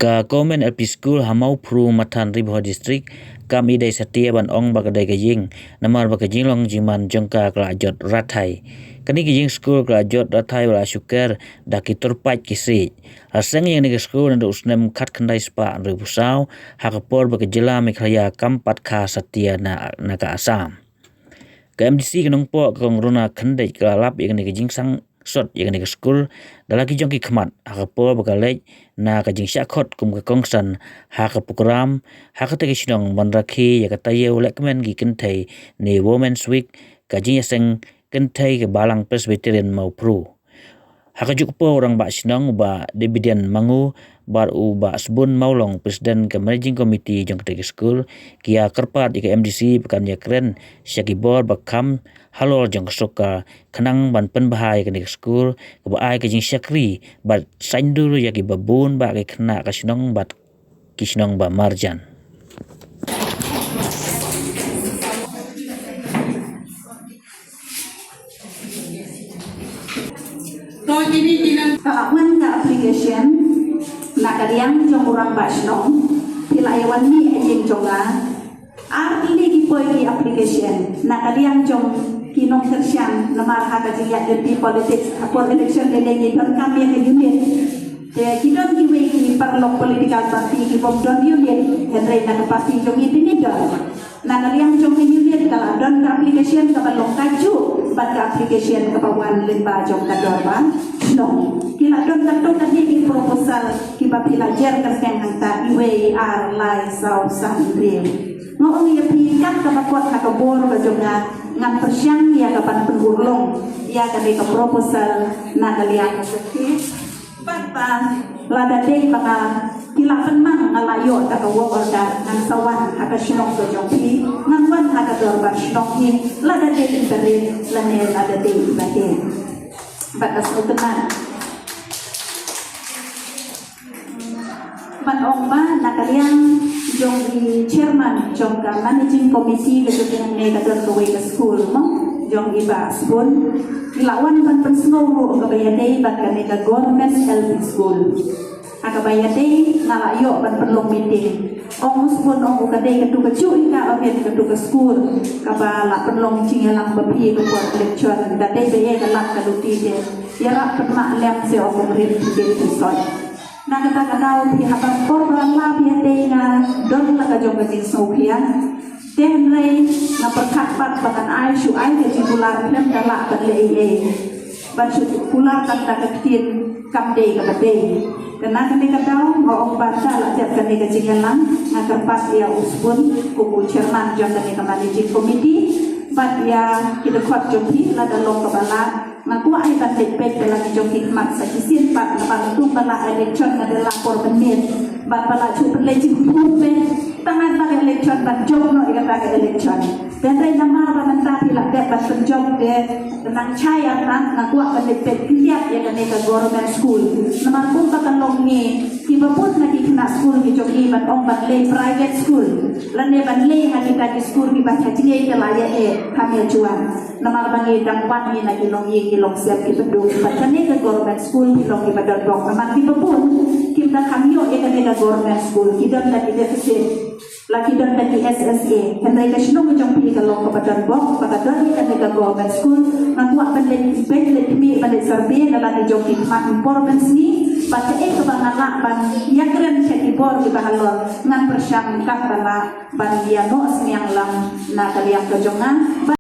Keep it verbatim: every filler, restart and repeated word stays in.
Ka Government L P School ha Mawphru, Mathan, Ri Bhoi District, kam i dei satia ban ong ba ka dei ka ïing, namar ba ka jinglong jingman jong ka ka la jot rathai. Kane ka ïing skul ka la jot rathai ba la shu ker da ki turpait ki siej. La seng ïa kane ka skul naduh u snem khatkhyndai spah hynriewphew saw, ha ka por ba ka jylla Meghalaya kam pat kha satia na, na ka Assam. Ka M D C ka Nongpoh, ka Kong Rona Khyndit, ka la lap ïa kane ka jingsang sot ïa kane ka skul da la ki jong ki khmat, ha ka por ba ka leit na ka jingshah khot kum ka kongsan ha ka program ha kata ka shnong ban rakhe ïa ka taïew lehkmen ki kynthei ne Women's Week, ka jingïaseng kynthei ka Balang Presbyterian Mawphru. Ha kajuh ka por, u Rangbah Shnong u Bah Davidian Mangu bad u Bah Sbun Mawlong, President ka Managing Committee jong kata ka skul, ki ïa kyrpad ïa ka M D C ba kan ïakren sha ki bor ba kham halor jong ka sorkar khnang ban pynbha ïa kane ka skul kaba ai ka jingshakri bad saiñdur ïa kiba bun bah ki khynnah ka shnong bad ki shnong ba marjan. To kini ki nang ka wan ka application na ka liang jong u Rangbah Shnong, phi la ïa wan mih ha ïing jong nga. Ar tylli ki poi ki application na ka liang jong ki nongkyrshan, namar ha ka jingïaid lynti politics ha por election lei lei ngi donkam ïa ka unit. Te ki don kiwei ki paralok political party ki bym don unit, hynrei na ka party jong ngi te ngi don. Na ka liang jong ka unit ka la don ka application kaba long kajuh bad ka application kaba wan lyngba jong ka dorbar shnong. Ki la don katto katne ki proposal kiba phi la jer kyrteng hangta, iwei, ar, lai, saw, san, hynriew. Nga ong ïa phi, kat kaba kot ha ka bor ka jong nga, ngan pyrshang ïa ka ban pynurlong ïa kane ka proposal na ka liang ka syrkit. Bad ba lada dei ba nga, phi la pynmang, nga la ïoh da ka work order, ngan sa wan ha ka shnong ka jong phi, ngan wan ha ka dorbar shnong hi, lada dei iba rit lane lada dei iba heh. Bad ka sngewtynnat ban ong ba na ka liang jong i chairman jong ka managing committee ka jong kane ka don kawei ka skul mo jong i Bah Sbun. Ki la wan ban pynsngew ruh kaba ïadei bad kane ka government L P school. Ha kaba ïadei nga la ïoh ban pynlong meeting. Ong u Sbun, ong u, ka dei katu kajuh hi ka, ong ïa katu ka skul kaba la pynlong jingïalang ba phi ka por election, da dei ba ïa ka lad ka luti te. Ïarap pynmah lem se, ong u, rit phi dei phi soi. Na kata ka daw phi haba por ba la phi ïadei nga don la ka jong ka jingsngewkhia. Te hynrei nga pyrkhat pat ba kan ai shu ai ka jingkular khlem da lah ban leh ei ei. Ban shu kular tang da ka ktien kam dei kaba dei. Te na kane ka daw nga ong ba da la dep kane ka jingïalang, nga kyrpad ïa u Sbun kum u chairman jong kane ka managing committee bad ïa ki dkhot jong phi, lada long kaba lah nga kwah ai ban leit peit ïa la ki jong ki khmat sa shisien pat, namar kum ba la election nga dei la por mynmiet bad ba la shu pynleit jingpynlong peit. Tang ba ka election ban jop noh ïa kata ka election. Te hynrei namar ba mynta phi la dep ban pynjop te nang shai artat, nga kwah ban leit peit khyndiat ïa kane ka government school. Namar kum ba ka long ngi kiba bun na ki khynnah skul ki jong ngi ban ong ban leit private school lane ban leit ha kita ki skul kiba ha jngai te la ïa eh, kam ïa juan. Namar ba ngi dang wan ngi na ki longïing ki longsem kiba duk, bad kane ka government school ki long kiba don bok. Namar kiba bun kim da kham ïoh ïa kane ka government school, ki don da ki deficit, la ki don da ki S S A. Hynrei ka shnong jong phi ka long kaba don bok, ba ka don ïa kane ka government school. Nga kwah ban leit peit, leit khmih, ban leit survey na la ki jong ki khmat por ban sngi, bad kaei kaba nga lah ban ïakren sha ki bor kiba halor, ngan pyrshang kam ba lah ban ïa noh sniang lang na ka liang ka jong nga.